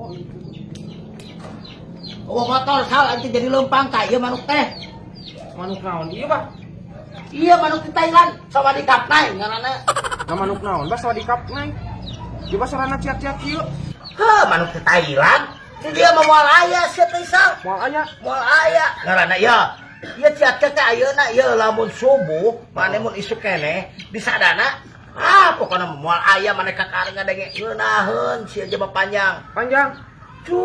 Oh, itu. Oh, motor sal anjing jadi lempang ka ieu manuk teh. Manuk naon ieu, Bah? Iya, manuk di Thailand, สวัสดีครับ นาย ngaranna. Nah, manuk naon, Bah, สวัสดีครับ นาย? Coba sorana ciak-ciak kieu. Heuh, manuk di Thailand. Di dieu mah moal aya sia teh, Sal. Moal aya. Moal aya. Ngaranna ieu. Ieu ciak-ciak teh ayeuna ieu lamun subuh, maneh mun isuk keneh disadana. Ah, pokoknya moal aya maneh kakari ngadenge ngeunaheun sia jaba panjang. Panjang. Cus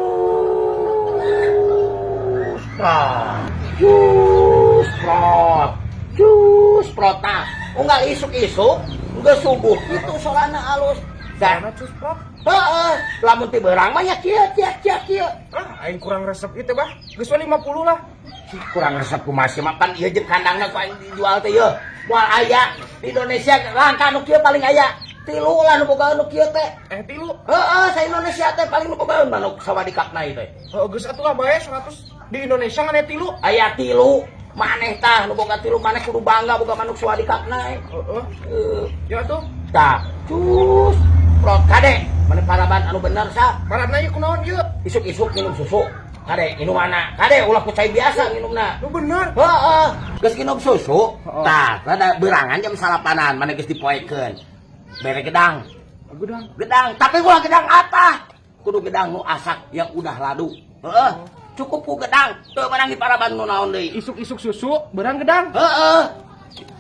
prot. Cus prot. Cus prot. Nah, unggal isuk-isuk, unggal subuh itu sorana alus. Dan Sorana cus prot. Heeh, lamun ti beurang mah nya kieu kieu kieu kieu. Ah, aing kurang resep itu, Bah. Geus we 50 lah. Kurang resep kumaha sih mapan ieu jeung kandangna ku aing dijual teh ieu. Moal aya di Indonesia langka nu kieu, paling aya tilu lah nu boga nu kieu teh. Eh, tilu. Heeh, sa Indonesia teh paling nu boga manuk สวัสดีครับ นาย teh. Oh, geus atuh lah bae 100 di Indonesia ngan aya tilu. Aya tilu. Maneh tah nu boga tilu, maneh kudu bangga boga manuk สวัสดีครับ นาย. Heeh. Heuh. Ya atuh. Tah, cus prot kade. Maneh paraban anu bener sa. Paradna ieu kunaon ieu? Isuk-isuk minum susu. Kade minumanna. Kade ulah ku cai biasa minumna. Nu bener. Heeh, geus minum susu. Heeh. Tah, rada berangan jam 9-an maneh geus dipoekeun. Bere gedang. Gedang. Gedang, tapi ulah gedang apa? Kudu gedang nu asak yang udah ladu. Heeh. Cukup ku gedang, teu meunang diparaban nu naon deui. Isuk-isuk susu, beurang gedang. Heeh.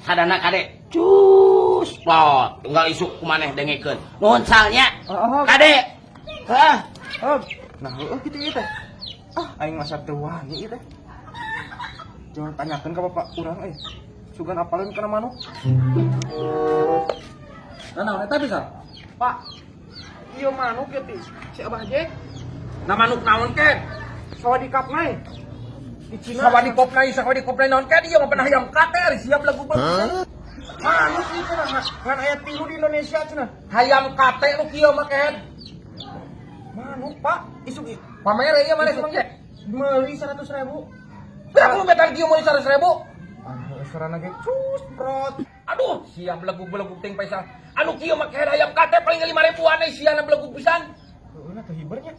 Sadana kade. Cus, pot. Unggal isuk ku maneh dengekeun. Nuhun salnya. Heeh. Kade. Heeh. Oh, nah, heueuh kitu ieu teh. Ah, aing masa teu wani ieu teh. Jangan tanyakeun ka bapak urang euy. Sugan apaleun kana manuk. Nah, naon eta bisa? Pak, ieu manuk ya ti si Abah Jack. Nah, manuk naon ke? สวัสดีครับ นาย di Cina. สวัสดีครบนาย สวัสดีครับ นาย naon ke ieu mah pernah hayam kate ari siap lagu. Manuk ieu cenah ngan aya tilu di Indonesia cenah. Hayam kate nu kieu mah ken. Manuk, Pak, isuk ieu. Pamere ieu maneh semang ge. Meuli 100 ribu. Berapa lu metan kieu meuli 100 ribu? Ah, sorana ge cus prot. Aduh, siap belegug-belegug ting paisal. Anu kieu mah kehed hayam kate paling 5 ribuan euy, sia na belegug pisan. Heueuh na teh hibernya.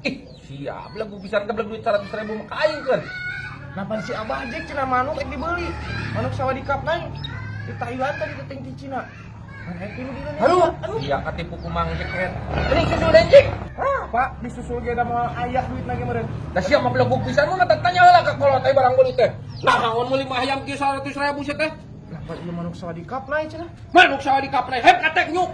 Ih, siap belegug pisan ke belegug duit 100 ribu mah ka aing keun. Napa si Abah Jack cenah manuk ek dibeli. Manuk สวัสดีครับ นาย di Thailand tadi teh di Cina. Ngan aya tilu di Indonesia. Aduh, sia katipu ku Mang Jack kehed. Mending susul deui. Ah, Pak, disusul ge da moal aya duit lagi meureun. Da sia mah belegug pisan mun tanya heula ka kolot euy barang meuli teh. Nah, naon meuli mah hayam kieu 100 ribu sia teh? Napa ieu manuk สวัสดีครับ นาย cenah? Manuk สวัสดีครับ นาย hayam kate nyuk.